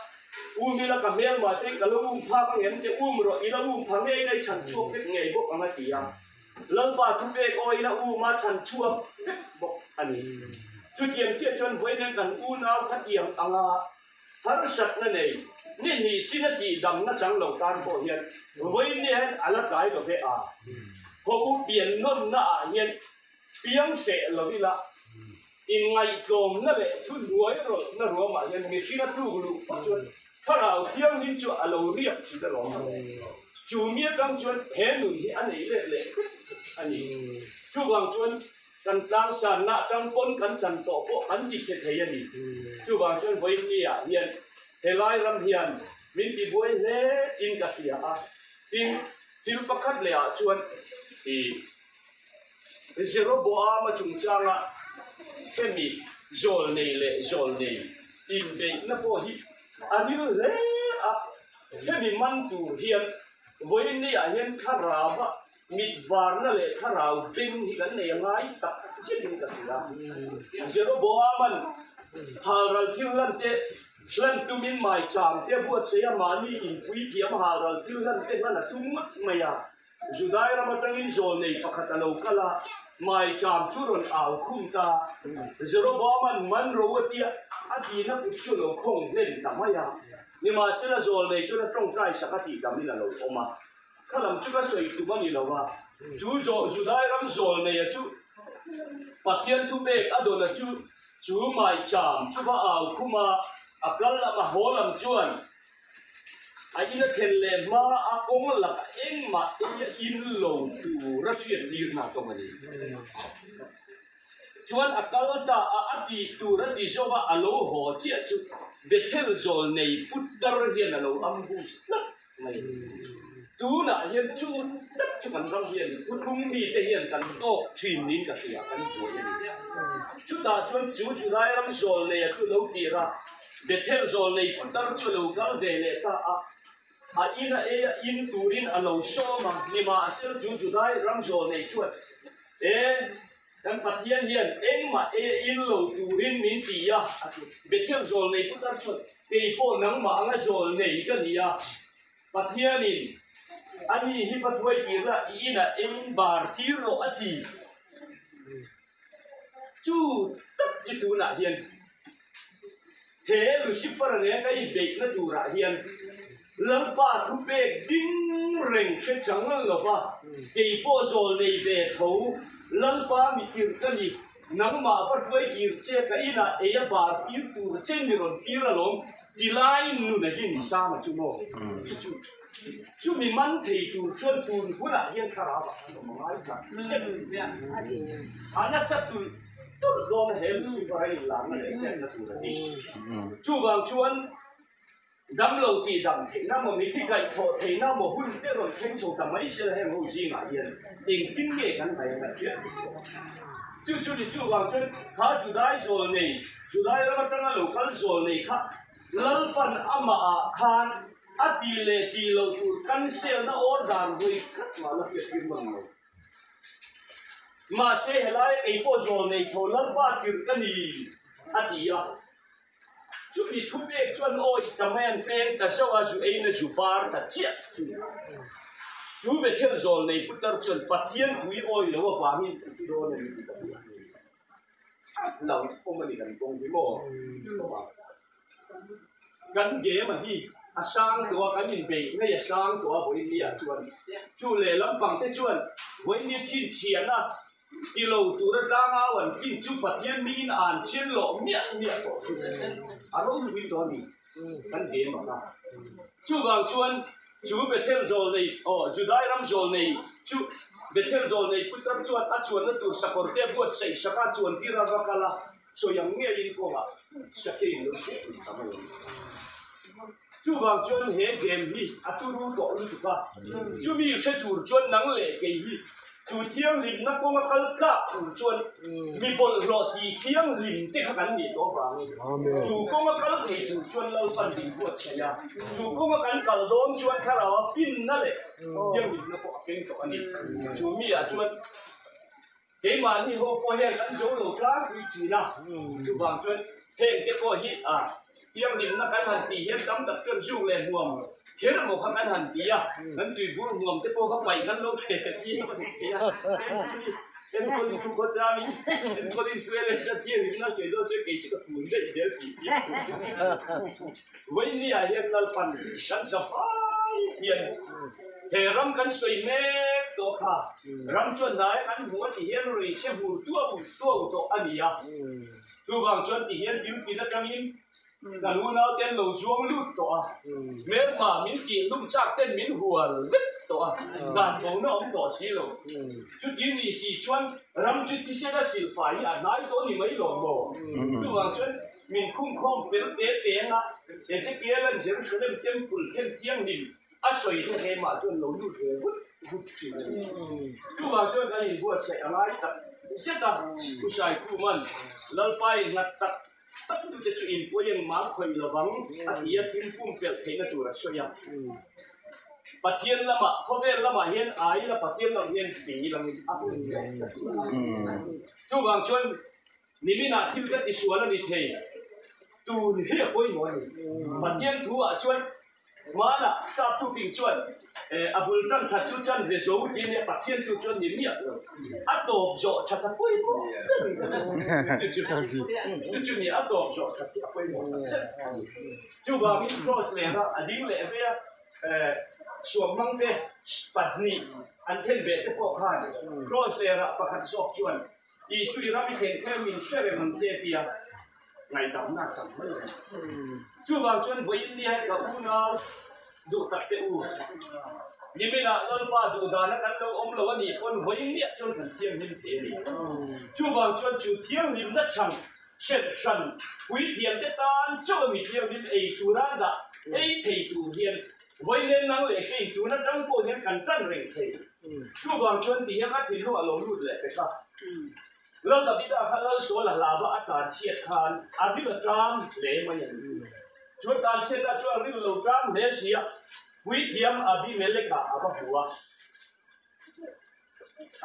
Um ila ka hmelma te ka lo um phak ang em te um rawh ila um pha ngei ila i chhan chhuak vek ngei bawk ang a ti a. Lalpa thupek aw ila um a chhan chhuak vek bawk a ni. Chutiang chiah chuan vawiin kan unau khatiang anga Harsatna nei, ni hnih chin a tih damna chang lo tan pawh hian vawiin ni hian a la tlai lo ve a. Khaw u pian nawnna ah hian piang hreh lo ila, inngaihtlawmna leh thuhnuai rawlhna ruamah hian mihring a tluk luh phawt chuan thlarau thianghlim chu a lo riak thin alawm a. Chu mi atang chuan he nun hi a nei let leh vek a ni. Chuvang chuan kan tlangsanna atang pawn kan chan tawh pawh kan ti chhe thei a ni. Chuvang chuan vawiin-ah hian helai ram hian min ti buai hle in ka hria a. Tin, thil pakhat leh ah chuan ih Jeroboama chungchanga hemi zawl nei leh zawl nei inbeihna pawh hi a ril hle a. Hemi man tur hian vawiin-ah hian thlarau-a Mit varna leh thlarau beng hi kan nei a ngai tak zetin ka hria. Jeroboaman halral thil hlan te hlan tumin maicham te a buatsaih a, mahni inpui thiam halral thil hlan te hlan a tum ngawt mai a. Judai ram atangin zawlnei pakhat a lo kal a, maicham chu rawn au khum ta. Jeroboaman man ro a tia a tihna kut chu a lo khawng hlen ta mai a. Nimahsela zawlnei chuan a tawngtai sak a tih damin a lo awm a. Kha lam chu ka sawi tum a ni lo a, chu Judai ram zawl neia chu Pathian thupek a dawn a chu chu maicham chu va au khum a, a kal lam a haw lam chuan a in a thlen leh hma a kawng lakah engmah ei a in lo tur a hriat tirna tawng a ni. Chuan a kal ta a, a tih tur a ti zawk a, a lo haw chiah chu Bethel zawl nei putar hian a lo ambush tlat mai. Tunah hian chu tak chu kan ram hian thuthlung mite hian kan tawk thin niin ka hria, kan buai a ni. Chutah chuan chu Judai ram zawl neia chu lo tir a, Bethel zawl nei putar chu a lo kal ve leh ta a, A in a ei a in turin a lo sawm a, nimahsela chu Judai ram zawl nei chuan, E, kan Pathian hian engmah ei a in lo turin min ti a, a ti. Bethel zawl nei putar chuan, Kei pawh nangmah anga zawl nei ka ni a, Pathianin a ni hi va hruai tirna i inah eng bar tir rawh a ti. Chu tak chu tunah hian he Lucifer nen ka inbeihna turah hian Lalpa thupek ding reng hre chang lova kei pawh zawl nei ve tho Lalpa mi tirh ka ni, nangmah va hruai kir che ka inah ei a bar tir tur che mi rawn tir alawm ti lai nuna hi ni Sama chu maw? Chu chu. Chumi man thei tur chuan tun hunah hian thlarau ah kan awm a ngai tlat a nasa tulh tulh dawn a he Lucifer a inlarna leh chenna tur a ni. Chuvang chuan damlo tih dam theihna maw mithi kaihthawh theihna maw hun te rawn thleng chho ta mai sela heng ho zingah hian engtin nge kan ngaih a kan hriat theih tawh. Chu chu ni chuvang chuan kha Judai zawl nei Judai ram atanga lo kal zawl nei kha Lalpan amahah khan a ti leh ti lo tur kan selna awr dan vawi khat mah la hriat tir man lo. Mahse helai kei pawh zawl nei tho Lalpa tirh ka ni a ti a. Chumi thupek chuan awi ta mai an peng ta zauh a, zu eina zu bar ta chiah chu. Chu Bethel zawl nei putar chuan Pathian pui awi lo avangin ka ti dawn a ni tih ka hria. Lo awm a ni kan kawng hi maw? Kan game a hi a sang tawh a, kan inbeih ngei a sang tawh a vawinia chuan chu lehlam pang te chuan vawinia chhinchhiahna ti lo tura tlangau an fin chu Pathian hmingin a an chhin lawh miah miah tawh chu a ropui tawh a ni kan game a kha. Chuvang chuan chu Bethel zawl nei aw Judai ram zawl nei chu Bethel zawl nei putar chuan a chuanna tur sakawr te a buatsaih sak a, chuan tir a va kal a. Sawi ang ngeiin kawngah Shakir lo hriat tur tam a lo ni. Chuvang chuan he game hi a turu tawh lutuk a, chumi hre tur chuan nang leh kei hi chu thianghlimna kawnga kal tlak tur chuan mi bawlhhlawh ti thianghlim te kha kan nih tawh avangin chu kawnga kal thei tur chuan Lalpan min buatsaih a, chu kawnga kan kal dawn chuan thlarau a finna leh thianghlimna pawh a keng tawh a ni. Chu mi ah chuan. Keimahni ho pawh hian kan zo lo tlangpui thin a, chuvang chuan heng te pawh hi a thianghlimna kan han tih hian tam tak chuan zuk leh hmuam kher emaw kha kan han ti a, kan tuibur hmuam te pawh kha paih kan lo theh tir a ni thei a, enkawlin thu khaw changin enkawlin thu leh hriat thianghlimna sawi dawn chuan kei chu ka tun daih zel tih hi Vawinia hian Lalpan kan zafai hian he ram kan sawi mek tawh kha. Ram chuan hnai an hmu a ti hian rui se hmur tuau tuau tawh a ni a. Chuvang chuan ti hian duty atangin kan unau ten lo zuang lut tawh a. Hmelma min tih hlum chak ten min hual vek. tawh a, dan bona awm tawh si lo. Chuti ni si chuan ram chu thisena silfai hi a hnai tawh ni mai lo maw? Chuvang chuan min khumkhawm fel te te anga Ezekiel-a'n Jerusalem Temple khen thianghlim a sawi te hlemah chuan lo lut ve vut vut thin a ni. Chuvang chuan kan inbuatsaih a ngai tak zet a, Pu Saikhuma'n Lalpa-in nghat tak tak tute chu inpuai engmah khawih lovang a ti a, thil pumpelh theihna tur a sawi a. Pathian lamah, khawvel lamah hian ai ila Pathian lam hian fing ilangin a hun hle ka ti a. Chuvang chuan Niminah thil ka tisual a ni thei, tun hi a pawimawh a ni. Pathian thu-ah chuan hmanah sap thufing chuan a bul tan that chu chan ve zo ti nia Pathian thu chuan ni miah lo. A tawp zawh that a pawimawh ber chu chu chu chu ni a tawp zawh that hi a pawimawh tak zet a ni. Chuvangin Kross lehna a ding leh vei a, suamhmang te pahnih an then ve te pawh khan Kross lerah pakhat zawk chuan Isua i ram i thlen kher min hre reng ang che tia ngaihdamna a chang mai a ni. Chuvang chuan vawiin ni hian ka unau duh tak te u, niminah Lalpa duhdana kan lo awm lo a nih pawn vawiin miah chuan kan thianghlim thei a ni. Chuvang chuan chu thianghlimna chhang hrelh hran puithiam te tan chauh a mi thianghlim ei tura dah ei thei tur hian vawiin nang leh kei tun atang pawh hian kan tan reng thei. Chuvang chuan ti hian a thinlung a lo lut leh pek a. Lal Davida kha Lal Saul a hlava a tan chhiat khan a ril a ṭam hle mai a ni. Chu a tan chhiatah chuan ril lo ṭam hle si a, puithiam Abimeleka a va hmu a.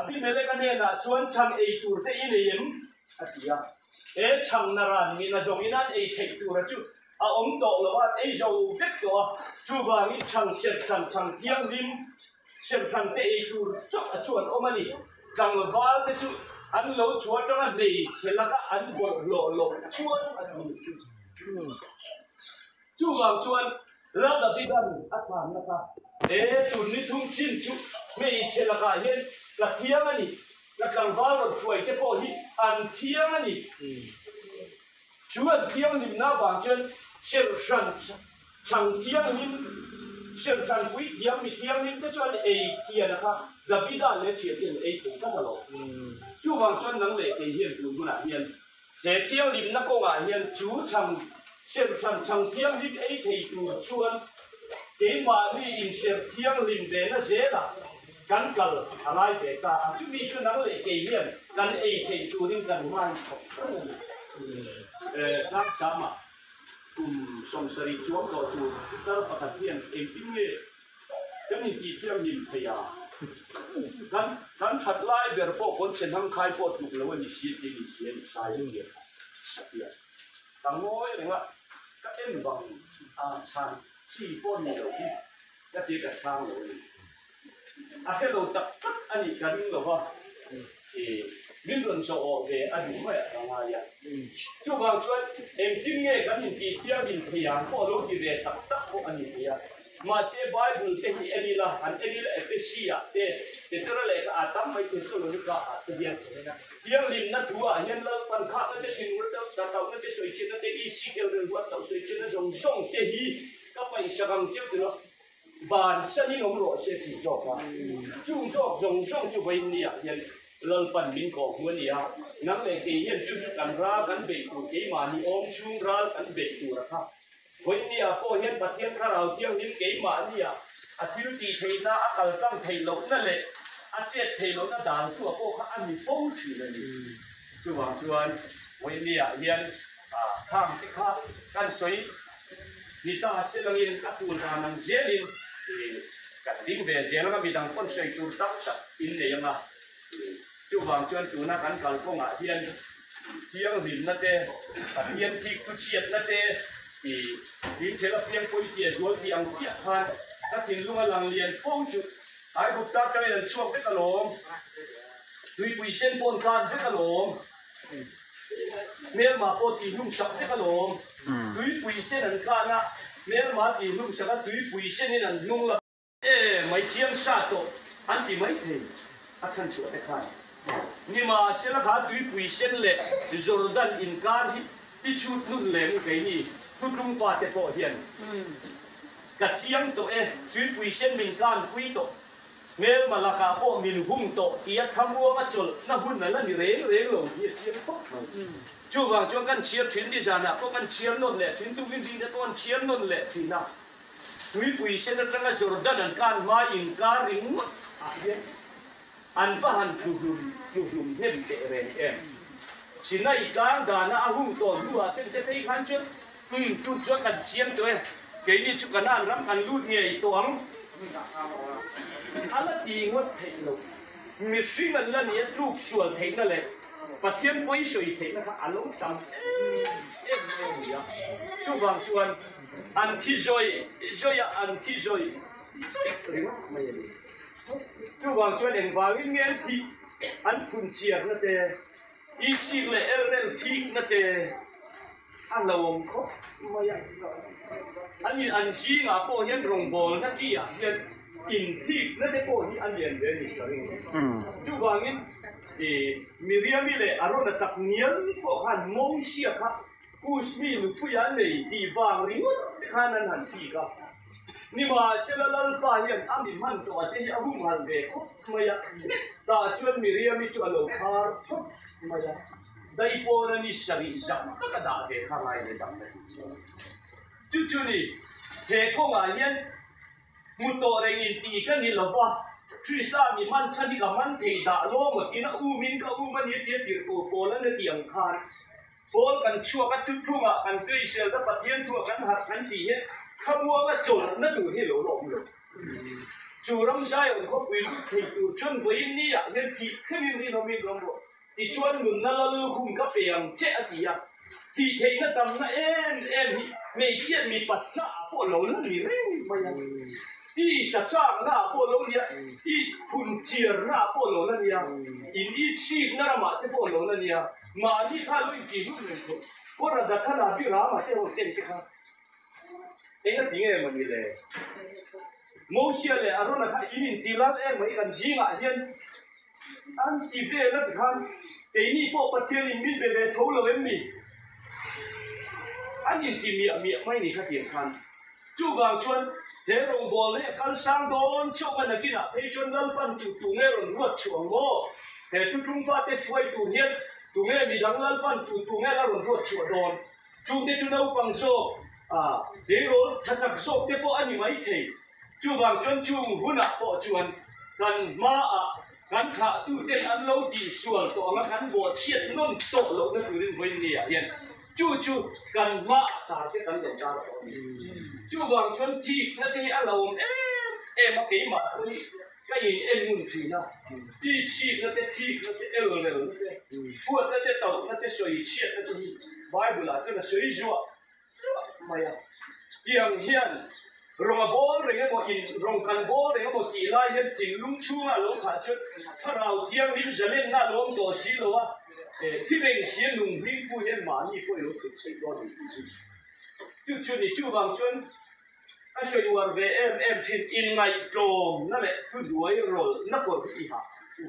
Abimeleka hnenah chuan chhang ei tur te i nei em? a ti a. He chhang naran min a zawng in an ei theih tura chu a awm tawh lo a, an ei zo vek tawh a. Chuvangin chhang serhhran chhang thianghlim serhhran te ei tur chauh a chu an awm a ni. Tlangval te chu an lo chhuah atanga hmeichhe laka an bawlhhlawh loh chuan a ti chu. Chuvang chuan Lal Davida'n a chhanna kha, He tun ni thum chin chu hmeichhe lakah hian ka thiang a ni, ka tlangval rawn hruai te pawh hi an thiang a ni. Chu an thianghlimna avang chuan serhhran chhang thianghlim, serhhran pui thiam mi thianghlim te chuan ei thiana kha Davida leh thiante an ei thei tlat alawm. Chuvang chuan nang leh kei hian tun hunah hian he thianghlimna kawngah hian chu chhang serhhran chhang thianghlim ei thei tur chuan keimahni inserh thianghlim ve na zelah kan kal a ngai ve ta a, chumi chu nang leh kei hian kan ei theih turin kan ngai thawk reng a ni. Tlangchama kum 70 chuang tawh tur tar pakhat hian engtin nge kan intih thianghlim thei a, kan kan that lai ber pawh kawn chhe hnang khai pawh tluk lo a ni si tih ni si a ni sai a nia a ti a, ka ngawi reng a, ka en vang a chhan chi pawh ni lo hi ka ti ka chhang lo a ni. A hre lo tak tak a nih ka ring lo va, min rawn zawh awh ve a duh mai ah ka ngai a. Chuvang chuan engtin nge kan intih thianghlim thei ang pawh lo ti ve tak tak pawh a ni thei a. Mahse Bible te hi en ila, han en ila Ephesi ah te, Petera lehkha ah tam mai Thessalonika ah te hian thianghlimna thu ah hian Lalpan khakna te, thinur te, tauhna te, sawichhiatna te, Ezekiel rilru a tauh sawichhiatna zawng zawng te hi ka paihsak ang chiau tilo. Ban sanin awm rawh se tih zawk a, chung zawk zawng zawng chu vawiin ni ah hian Lalpan min kawh hmu a ni a, nang leh kei hian chu chu kan ral kan beih tur keimahni awm chhung ral kan beih tur a kha. Vawiin ni ah pawh hian Pathian Thlarau Thianghlim keimahni ah a thil tih theihna a kal tlang theih lohna leh a chet theih lohna dan chu a pawh kha a ni fo thin a ni. Chuvang chuan vawiin ni ah hian khang te kha kan sawi Ni ta se langin a tul dan ang zelin kan ding ve zel anga midang pawn sawi tur tam tak in nei anga chuvang chuan tuna kan kalkawngah hian thianghlimna te Pathian thik tu chhiatna te thil a piang pawi tih a zual tih ang chiah khan ka thinlung a lang lian fo chu Aigupta atangin an chhuak vek alawm tuipui sen pawn khan vek alawm. Hmelma pawh tih hlum sak vek alawm. Tuipui sen an khan a, hmelma tih hlum sak a, tuipui senin an hnung la. E mai chiang sa tawh an ti mai thei a chhan chhuah te khan. Nimahsela kha tuipui sen leh Jordan inkar hi i chhut nun leh nu keini thutlung pa te pawh hian ka chiang tawh e, tuipui sen min khan pui tawh. Hmelma lakah pawh min hung tawh tia thlamuanga chawlhna hun a la ni reng reng lo hi a chiang khawp mai. Chuvang chuan kan chhiar thin ni zanah pawh kan chhiar nawn leh thin, tukin zingte pawh an chhiar nawn leh thin a. Tuipui sen atanga Jordan an kan hma inkar ringawt ah hian an va han tlu hlum tlu hlum hnem teh reng em. Sinai tlang dana a hung tawh hnuah ten te phei khan chuan umm tun chuan kan chiang tawh e, keini chu Kanaan ram kan lut ngei tawh ang. A la ti ngawt theih loh. Mihring an la nia tluk sual theihna leh Pathian pawi sawi theihna kha a lo tam em em mai a ni a. Chuvang chuan an thi zawi zawi a, an thi zawi zawi ringawt mai a ni. Chuvang chuan engvangin nge an thih an phun chiarna te, ichik leh elrel thikna te a hlauhawm khawp mai a. Ani an zingah pawh hian rawngbawlna ki ah hian inthikna te pawh hi a lian ve a ni ka ring. Chuvangin Miriami leh Arona tak ngial pawh khan Mosia kha Kusmi nupuia nei tih vang ringawt te khan an han thik a. Nimahsela Lalpa hian a mi hman tawh a te hi a humhalh ve khawp mai a, tah chuan Miriami chu a lo khar thawp mai a. Dai pawn a ni sarih zak tak a dah ve kha ngai ve dang na tih chu. Chu chu ni, he kawngah hian hmu tawh reng in tih ka ni lo va, Krista mi hman chhan hi ka man thei dah law maw tiin a um in ka um a ni tia tirh tur pawl a na tih ang khan pawl kan chhuak a thuthlungah kan tuisel ta Pathian thuah kan harh kan tih hian thlamuanga chawlhna tur hi lo la awm lo. Chu ram Zion khawpui lut thei tur chuan vawiin ni ah hian thih thlengin rinawmin ram rawh. Tichuan nunna lal hun ka pe ang che a ti a, tih theihna damna em em hi hmeichhiat mipa hnaah pawh lo la ni reng mai a, i sachakna ah pawh lo nia, i phun chiarna ah pawh lo la nia, in i chhikna ramah te pawh lo la nia, mahni kha lo intih hlum reng tawh, Kawra Dathana Birama te ho ten te kha eng a ti nge mawni le? Mosia leh Arona kha in inti lal em mai kan zingah hian An ti vel a ti khan keini pawh Pathianin min be ve tho lo em ni? An inti miah miah mai ni kha tiang khan. Chuvang chuan he rawngbawlna hi a kal sang dawn chauh a nakinah phei chuan Lalpan tu tu nge rawn ruat chhuah ang maw? He thutlung fate hruai tur hian tu nge midang Lalpan tu tu nge la rawn ruat chhuah dawn? Chungte chu naupang zawk, tleirawl tha chak zawk te pawh a ni maithei. Chuvang chuan chung hunah pawh chuan kan hmaah kan thlahtuten an lo tihsual tawh anga kan bawhchhiat nawn tawh lohna turin vawiin hian chu chu kan hmaah tar te kan lo tar tawh a ni. Chuvang chuan thikna te hi a lo awm em em a, keimah pawh hi ka in en ngun thin a, tihchhikna te, thikna te, elrelna te, huatna te, tauhna te, sawichhiatna te hi Bible-ah chuan a sawi zuah Tluah mai a. Tiang hian rawng a bawl reng emaw in rawng kan bawl reng emaw tih lai hian thinlung chhunga a lo khah chuan thlarau thianghlim zalenna a lo awm tawh si lo a, thi reng sia nung hming pu hian mahni pawh i lo thut theih dawn a ni tih hi chu chu ni. Chuvang chuan a sawi uar ve em em thin inngaihtlawmna leh thuhnuai rawlhna kawr hi i ha ang u.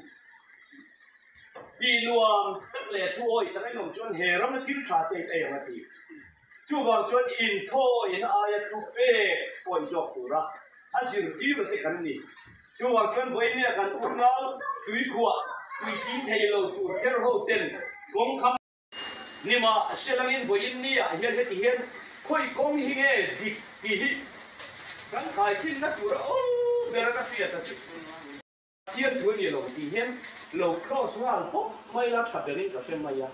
Tih nuam tak leh thu awih tak engawm chuan he rama thil tha te ei ang a ti. Chuvang chuan inthawiin aia thu pek pawih zawk tura a zirtir te kan ni. Chuvang chuan vawiin kan unau tuikhuah tuitin thei lo tur kher ho ten kawng kham Nimahselangin vawiin ni ah hian heti hian khawi kawng hi nge dik tih hi kan khaikhinna tura aw ber a ka hriat a chu. Pathian thu a ni lo tih hian lo cross nghal pawp mai la tha berin ka hre mai a.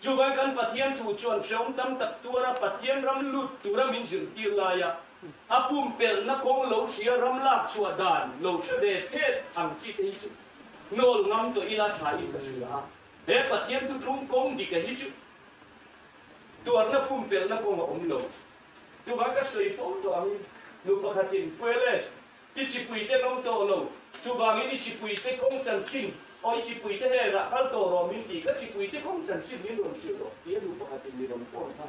Chuvang kan Pathian thu chuan hreawm tam tak tuara Pathian ram lut tura min zirtir laia a pumpelhna kawng lo hria ram lak chhuah dan lo hre ve thet ang chi te hi chu hnawl ngam tawh ila tha in ka hria a. He Pathian thu tlung kawng dika hi chu tuarna pumpelhna kawng a awm lo. Chuvang ka sawi fo tawh angin nu pakhatin Fueles I chipuite an awm tawh lo. Chuvangin i chipuite kawng chanchin, aw i chipuite hnenah kal tawh rawh min ti, ka chipuite kawng chanchin min rawn hrilh rawh ti a nu pakhatin mi rawn phone kha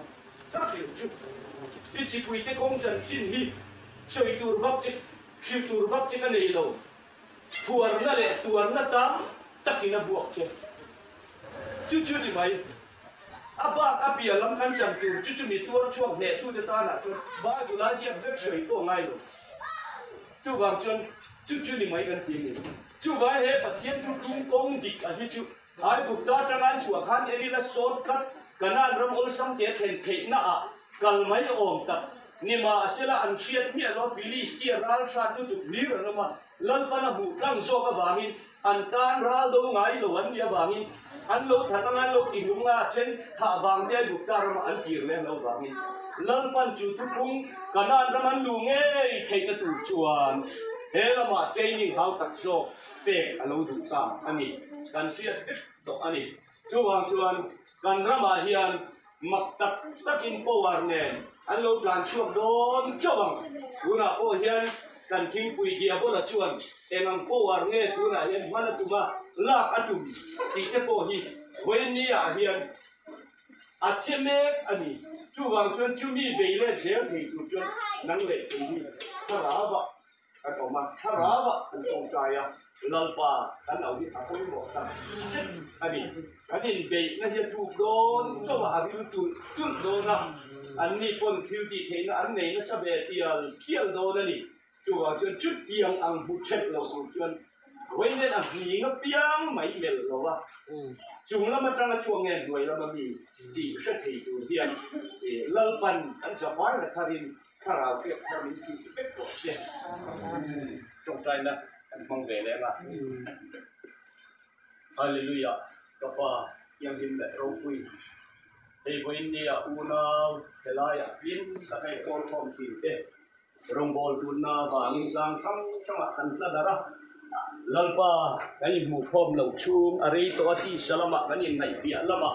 ka hrilh chu. I chipuite kawng chanchin hi sawi tur vak che, hrilh tur vak che ka nei lo. Phuarna leh tuarna tam takin a buak che. Chu chu ni mai. A bak a bia lam kan chan tur chu chumi tuar chhuak hnehtute tanah chuan Bible-a ziak vek sawi pawh a ngai lo. Chuvang chuan Chu chu ni mai kan ti a ni. Chuvai he Pathian chu tum kawng dik a hi chu Aigupta atanga an chhuah khan en ila shortcut Kanaan ram awlsam te a thlen theihna ah kal mai awm tak ni mahsela an hriat miah lo Philistia ral hrat lutuk hlir an awm a, Lalpan a hmuh tlang zawk avangin an tan ral do ngai lo an nih avangin an lo that anga an lo ti hlum nga a then thah vang te Aigupta ramah an kir leh lo vangin Lalpan chu thupung Kanaan ram an luh ngei theihna tur chuan he lamah training hau tak zawk pek a lo duh ta a ni. Kan hriat vek tawh a ni. Chuvang chuan kan ramah hian mak tak takin power nen an lo tlan chhuak dawn chauh ang. Tunah pawh hian kan thingpui Diabola chuan eng ang power nge tunah hian hman a tum a, lak a tum tih te pawh hi vawinia hian a che mek a ni. Chuvang chuan chumi bei let zel thei tur chuan nang leh kei hi thlarau ah Kan awm a, thlarau ah kan tawngtai a, Lalpa kan lo hi a pawimawh tak zet a ni. Kan inbeihna hi a tuk dawn chauh a, a ril tulh tulh dawn a, anni pawn thil tih theihna an nei nasa ve tial tial dawn a ni. Chuvang chuan chutiang ang hmu ṭhelh lo tur chuan vawiin a hling apiang mai melh lo a, chung lam atanga chhuak nge hnuai lama mi tih hre thei tur hian Lalpan kan zavai la tharin Thlarau hriat thar min tih vek tawh che. Tawngtaina kan hmang ve leh anga. Hallelujah ka pa thianghlim leh ropui. Hei vawiin nia unau helaiah hlim tak hei kawl khawm thin te rawngbawl tunna vangin tlang hrang hrangah kan tla darh a. Lalpa kan inhmuh khawm lo chhung a rei tawh a tisa lamah kan inngaihpiah lamah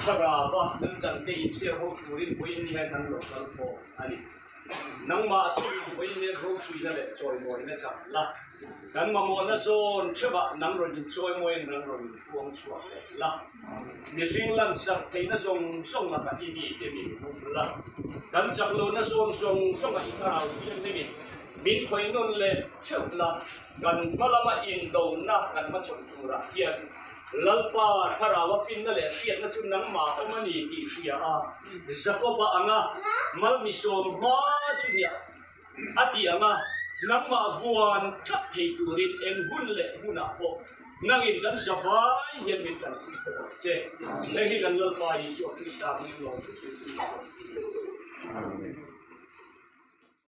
thlarau a kan chante inchhiar ho turin vawiin hian kan lo kal khawm a ni. Nangmah chu vawiin hian ropuina leh chawimawina chak la, kan mamawhna zawn theuhah nang rawn inchawimawiin nang rawn inpuang chhuak leh la, mihring lansarh theihna zawng zawng lakah i mite min hum la, kan chak lohna zawn zawng zawngah i thlarau thianghlimin Min khawih nawn leh theuh la, kan hma lama indona kan hmachhawn turah hian Lalpa thlarau a finna leh hriatna chu nangmah awm a ni tih hria a, Jakoba anga malmisawm hma chu nia a tih anga nangmah vuan tlat thei turin eng hun leh hmunah pawh nangin kan zavai hian min tanpui tawh ang che. Hei hi kan Lalpa Isua Krista hming lawm chu thil tih a ni.